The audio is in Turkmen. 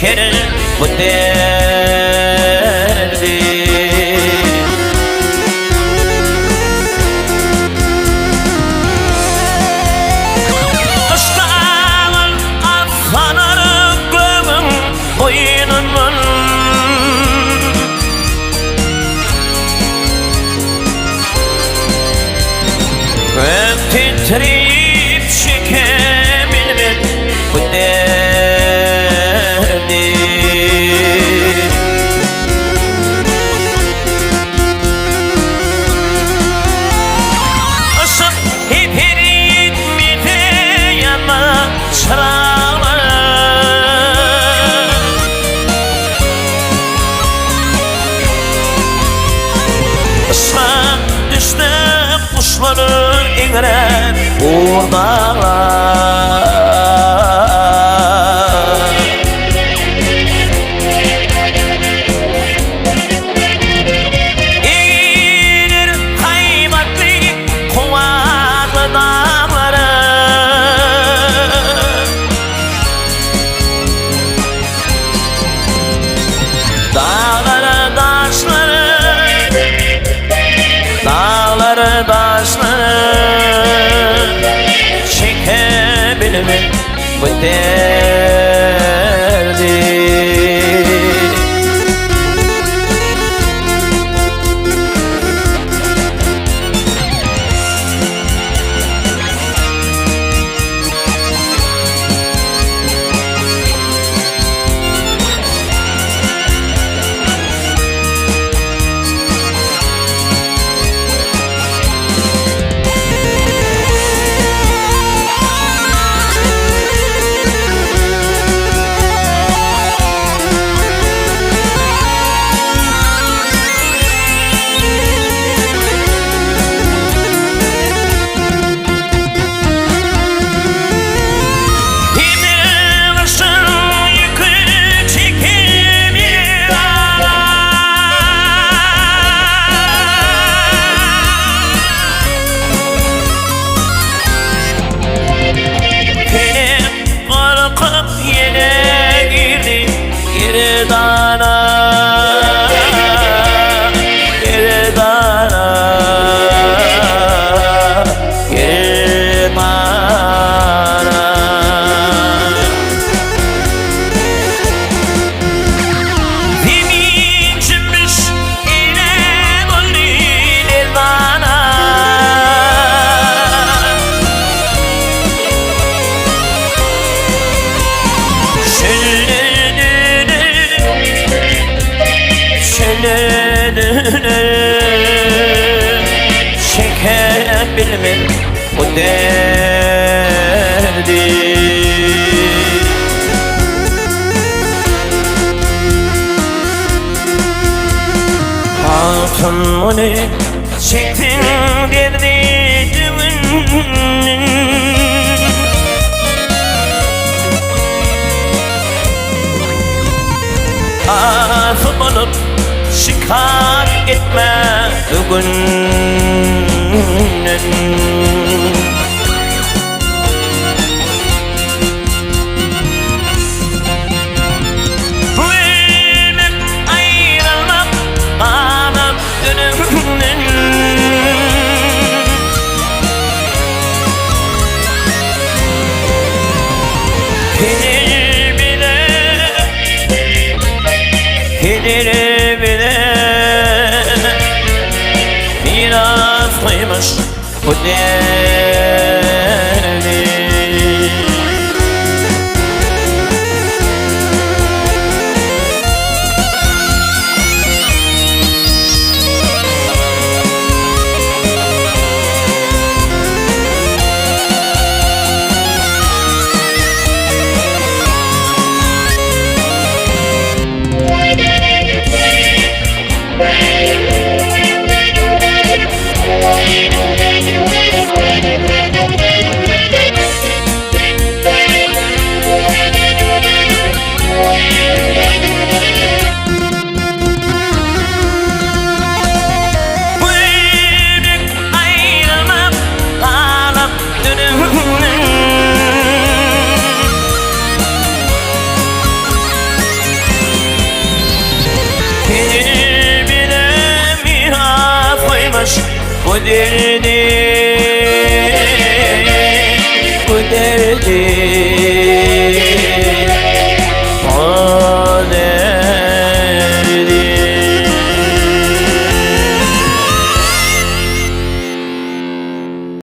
Çeker bu derdi. Yşka asanar gögüň goýnundan. Gök titrip çekebilmez bu derdi. Yşyk heper etmese ýanma çyraglar. Yşga düşse guşlar eňrär gurdaglar. Egilir haýbatly kuwwatly daglara. Daglara daşlara, daglara daşlara çekebilmem bu derdi. Demir gyşyň ýüki çekilmir ala. Pelek gorkup ýene girdi gerdana. Gerdana. Gerdana. Zemin jümmüş eýle boldy lerzana. Şöyle dönüp, Çekebilmem bu derdi. Hatun muny çeksin derdi düwünün. Asy bolup şikar etme bugünden. Ölmek, aýrylmak galam ölümden. Hezil bile, hezil bile miras goýmuş bu derdi. Gülmek, aýrylmak, galyp dünüňden. Bu derdi.